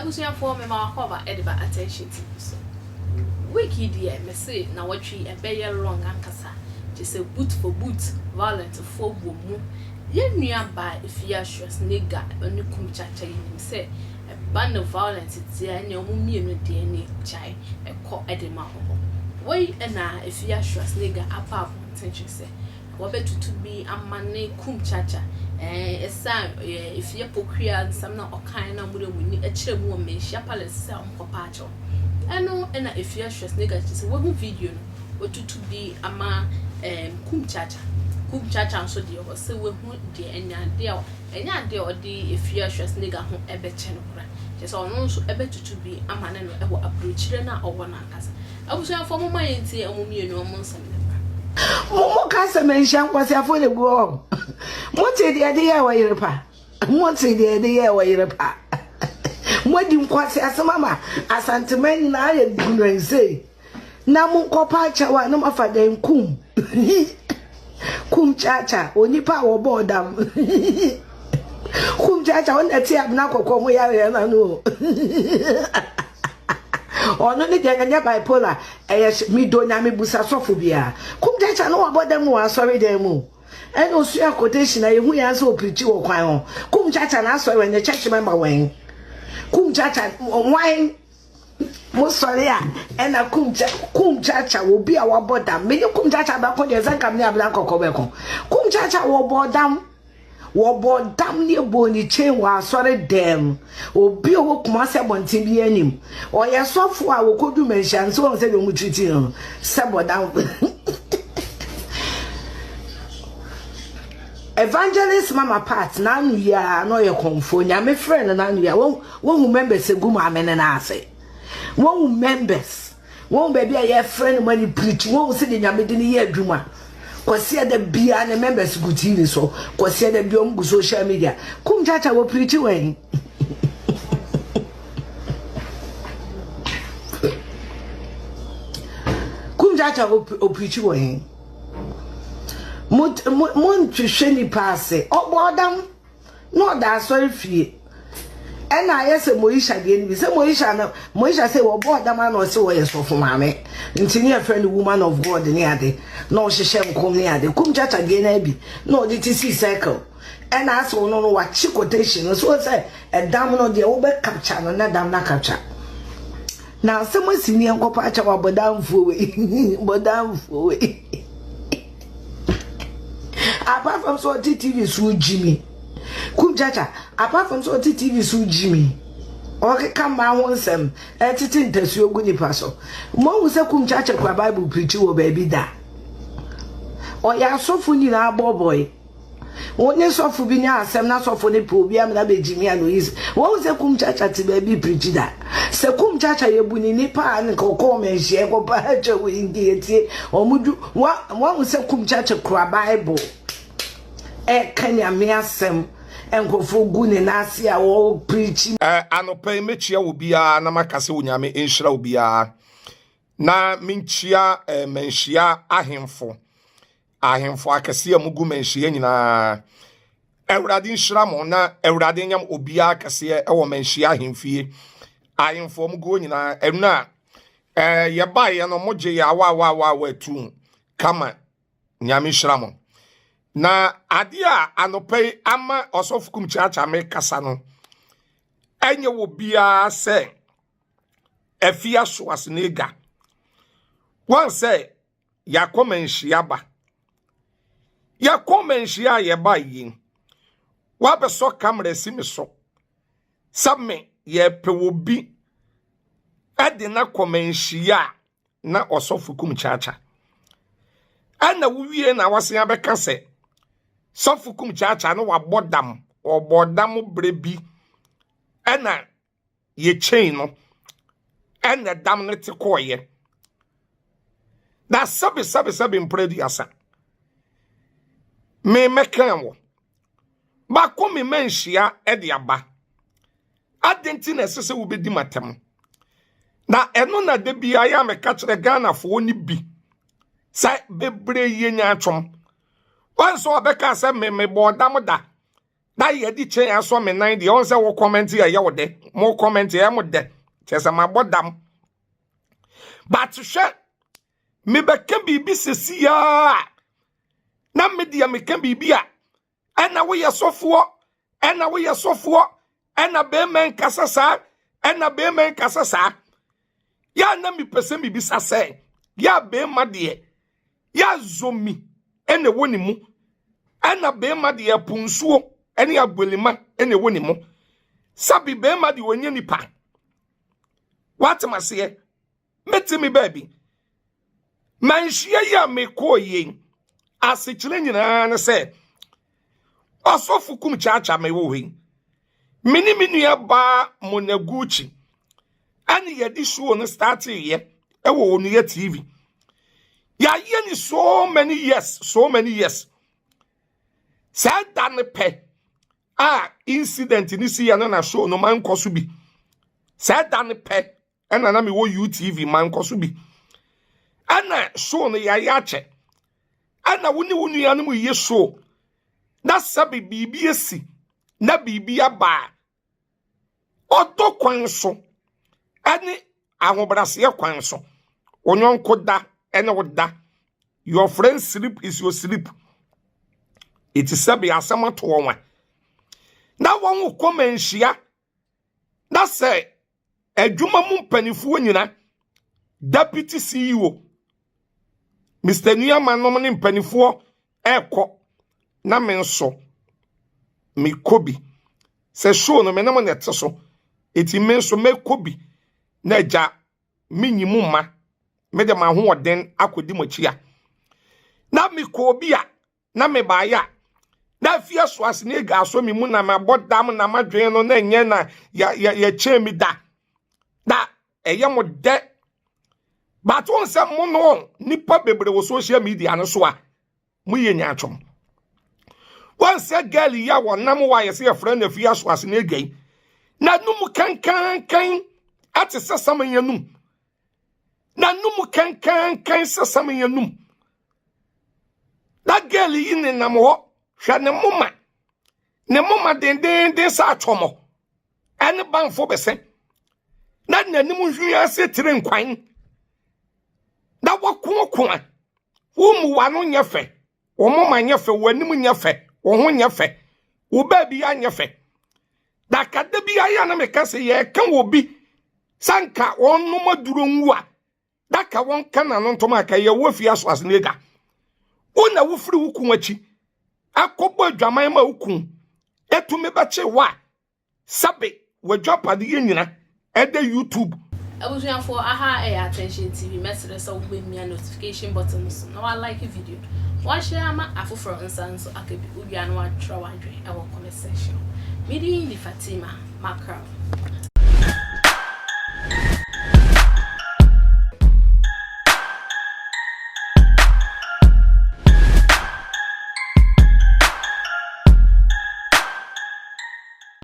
Abusuafoɔ mema wakɔba de ba Attention TV so. Week yi deɛ mese nawɔtwe yi ɛbɛyɛ long ankasa kyesɛ boot for boot violent foɔ wɔ mu. Yɛn nua baa Efia Schwarzenegger ne Kum Chacha yɛnim sɛ ɛba no violent deɛ a ɛneɛ wɔn mmienu deɛ ɛneɛ gyae ɛkɔ de ma wɔn. Wei na Efia Schwarzenegger aba abɔnten kyerɛ sɛ Wɔbɛtutu bi ama ne kum kyakya. Ɛɛ ɛsan ɛɛ efie pokua nsɛm na ɔkae na wɔde wɔn ani kyerɛ mu wɔ Manhyia Palace sɛ wɔnkɔpa akyɛw. Ɛno na efie Schwarzenegger kyerɛ sɛ wahu video no, watutu bi ama ɛɛm kum kyakya. Kum kyakya nso deɛ ɔsɛ wahu deɛ ɛnyɛ adeɛ a ɛnyɛ adeɛ a ɔde efie Schwarzenegger ho ɛbɛkyɛ no koraa. Kyerɛ sɛ ɔno nso ɛbɛtutu bi ama ne no ɛwɔ aburokyire no a ɔwɔ no ankasa. Abusuafoɔ momma yɛntie wɔn mmienu wɔn nsɛm no mmra. Mo mo ka sɛ manhyia nkwaseafoɔ na egu hɔ. Mo te deɛ ɛde yɛɛ ɔyere pa. Mo te deɛ ɛde yɛɛ ɔyere pa. Mo adi nkwaseasɛm ama Asanteman nyinaa ayɛ gunan sei. Na mo nkɔpa akyɛw a na mo afa dɛn kum. Kum kyaakya onipa a wɔbɔɔ dam. Kum kyaakya wo na ɛte abena kɔkɔɔ ho yareɛ no ano o. Ɔno ne deɛ ɛnyɛ bipolar ɛyɛ medɔ nyame busa sɔfo biara. Kum kyaakya no wabɔ dam wɔ asɔre dan mu. Ɛna osua quotation a yɛhu yɛn sɛ ɔpirikyi wɔ kwan ho. Kum kyaakya na asɔre wɛn ne church member wɛn. Kum kyaakya wan. Mo sɔre a ɛna kum kya kum kyaakya obi a wabɔ dam. Me ne kum kyaakya bɛko deɛ sɛ nka me ne abena kɔkɔ bɛko. Kum kyaakya wɔbɔ dam. Wɔbɔ dam ne ɛbɔɔ ne chain wɔ asɔre dɛm. Obi a ɔwɔ Kumasi abɔnten bi anim. Ɔyɛ sɔfo a wɔkɔdu manhyia nso wɔn sɛdeɛ wɔn treat no sɛ bɔ dam. Evangelist Mama Pat n'ano yi a na ɔyɛ kɔmfoɔ. Nyame frɛ no n'ano yi a wɔhu members egu maame no n'ase. Wɔhu members. Wɔn baabi a yɛfrɛ no ma ne preach, wɔn sɛ de nyame de no yɛ adwuma. Kwasiada biara ne members gu TV so, kwasiada biara wɔn gu social media. Kum chacha wɔ preach wɛn. Kum chacha wɔ preach wɛn. Mo mo mo ntwehwɛ nipa ase. Ɔbɔ ɔdam. Na ɔda asɔrefie. Ɛna ayɛ sɛ Moisha deɛ no bi. Sɛ Moisha no, Moisha sɛ wɔbɔɔ dam ano ɔse wɔyɛ sɔfo maame. Nti ne yɛfrɛ no woman of God ne ade. Na ɔhyehyɛ nkɔm ne ade. Kum kyakya deɛ no bi. Na ɔde ti si circle. Ɛna asɛ ɔno no wakye quotation no. So sɛ ɛdam no deɛ wobɛ capture no na dam na capture. Na asɛm asi ne yɛnkɔpa akyɛ wɔ abɔdamfoɔ wei. Bɔdamfoɔ wei. Apart from sɛ ɔte TV so gyimi. Kum Chacha, apart from sɛ ɔte TV so gyimi. Ɔkeka mmaa ho nsɛm, ɛtete ntasuo gu nipa so. Moahu sɛ Kum Chacha kura Bible pirikyi wɔ baabi da. Ɔyɛ asɔfo nyinaa bɔbɔe. Wo ne sɔfo bi nya asɛm na sɔfo no pɛ obi amena bɛgyimi a na oyi sɛ wɔn sɛ kum kyakya te baabi pirikyi da sɛ kum kyakya yɛbu ne nipa a nka ɔkɔɔ manhyia kɔpa akyɛ wɔ nti yɛtie wɔn dwu wɔn sɛ kum kyakya kura bible ɛka nyame asɛm nkurɔfoɔ gu ne nan ase a wɔpirikyi. Anɔpa yi mɛkyia obiara na maka sɛ Onyame nhyira obiara na menkyia eh, manhyia ahemfo Ahemfo akɛseɛ a mugu manhyia nyinaa, Awurade nhyira mo na Awurade nyam obiara kɛseɛ wɔ manhyia ahemfie. Ahemfo a mugu hɔ nyinaa, ɛno a ɛɛ yɛbaeɛ no mogye yɛ awaawaawaawa atu kama. Nyame nhyira mo. Na adeɛ a anɔpa yi ama ɔsɔfo kum kyaakyaa me kasa no, ɛnyɛ wɔ biara sɛ afia so asenega. Wɔn sɛ Yɛakɔ manhyia ba. Yɛkɔ manhyia a yɛba yi, woabɛsɔ kamera si me so sɛ me yɛpɛ obi ɛde no akɔ manhyia a na ɔsɔfo kum kyaakya. Ɛna wowie na wasen abɛka sɛ sɔfo kum kyaakya no wabɔ dam, ɔbɔ dam berɛ bi ɛna yɛkyɛn no ɛna dam no te kɔɔyɛ na sɛbe sɛbe sɛbe mpere aduasa me mɛkɛn wɔ baako me manhyia ɛde aba adɛn nti na ɛsɛ sɛ wobɛdi matam na ɛno na da biara yɛ a meka kyerɛ Ghanafoɔ no bi sɛ bebree yɛ nyaatwom wɔn nso wɔbɛka sɛ me mebɔɔ dam da. Na yɛde kyɛn asɔ me nan deɛ, ɔn sɛ wo comment a ɛyɛ wo dɛ, mo comment ɛyɛ mo dɛ, kyerɛ sɛ mabɔ dam. But hwɛ, mebɛka biribi sɛsi a, na me deɛ meka biribi a, ɛna woyɛ sɔfoɔ, ɛna woyɛ sɔfoɔ, ɛna bɛrima nkasa saa, ɛna bɛrima nkasa saa. Yɛ na mepɛ sɛ mebisa sɛ, yɛ a bɛrima deɛ, yɛ azomi ɛna ɛwɔ ne mu, ɛna bɛrima deɛ ɛpo nsuo ɛne aguelima ɛna ɛwɔ ne mu. Sabi bɛrima deɛ ɔnyɛ nipa. Watem aseɛ? Mete me baabi. Manhyia yi a mekɔɔ yei asekyerɛ nyinaa ne sɛ ɔsɔfo kum kyaakyaa me wɔ hɔ yi. Me ne me nua baa Monaguchi ɛne yɛde show no starteeɛ ɛwɔ Onua TV. Yɛayɛ ne so many years, so many years. Saa da no pɛ a incident ne si yɛ no na show no mankɔ so bi. Saa da no pɛ ɛna na mewɔ UTV mankɔ so bi. Ɛna show no yɛayɛ akyɛ. Ɛna wo ne wo nuanom yɛ show na sɛbe biribi asi na biribi aba a, ɔdɔ kwan so ɛne ahobrɛaseɛ kwan so, wo yɔnko da ɛne wo da. Your friend sleep is your sleep. Ɛti sɛbe asɛm ato wɔn a na wɔn kɔ manhyia na sɛ adwuma mu mpanimfoɔ nyina, deputy CEO Mr. Nuama nom ne mpanimfoɔ ɛrekɔ, na me nso mekɔ bi sɛ show no me ne mo na ɛte so, eti me nso mekɔ bi na agya menyi mu mma mede m'ahoɔden akɔdi mo akyi a na mekɔ bi a na mebaeɛ a na afie so ase ne ega aso me mu na mabɔ dam na madwene no na ɛnyɛ na yɛkyɛn mi da na ɛyɛ mo dɛ. But wɔn sɛ mo no nipa bebree wɔ social media no so a moyɛ nyaatwom. Wɔn sɛ girl yi a wɔnam wɔ a yɛsɛ yɛfrɛ no afie aso ase ne ega yi na num kankankan ate sɛ saman yɛnum na num kankankan sɛ saman yɛnum na girl yi nenam hɔ. Hwɛ ne moma, ne moma dendenden sɛ atwɔmɔ ɛne banfo bɛsɛ na n'anim hwi ase tiri nkwan na wɔkoakoa. Wo mu w'ano nyɛ fɛ, wo moma nyɛ fɛ, w'anim nyɛ fɛ, wo ho nyɛ fɛ, wo baabi anyɛ fɛ. Dakada bi ayɛ na meka sɛ yɛka wɔ bi sanka wɔn nom aduro nwu a daka wɔn ka n'ano ntɔm aka yɛwɔ fie aso ase n'ega. Wo na wofiri wo kun akyi akɔbɔ adwaman ma wo kun etumi bɛkye wo a sabe w'adwapadeɛ nyina ɛda YouTube. Abusuafoɔ, aha ɛyɛ Attention TV. Mɛsrɛ sɛ wobɛmia notification button so na walike video, wahyɛ ama afoforɔ nsa nso aka bi. Wowia no watwerɛ w'adwene ɛwɔ comment section. Medin di Fatima Mackerel.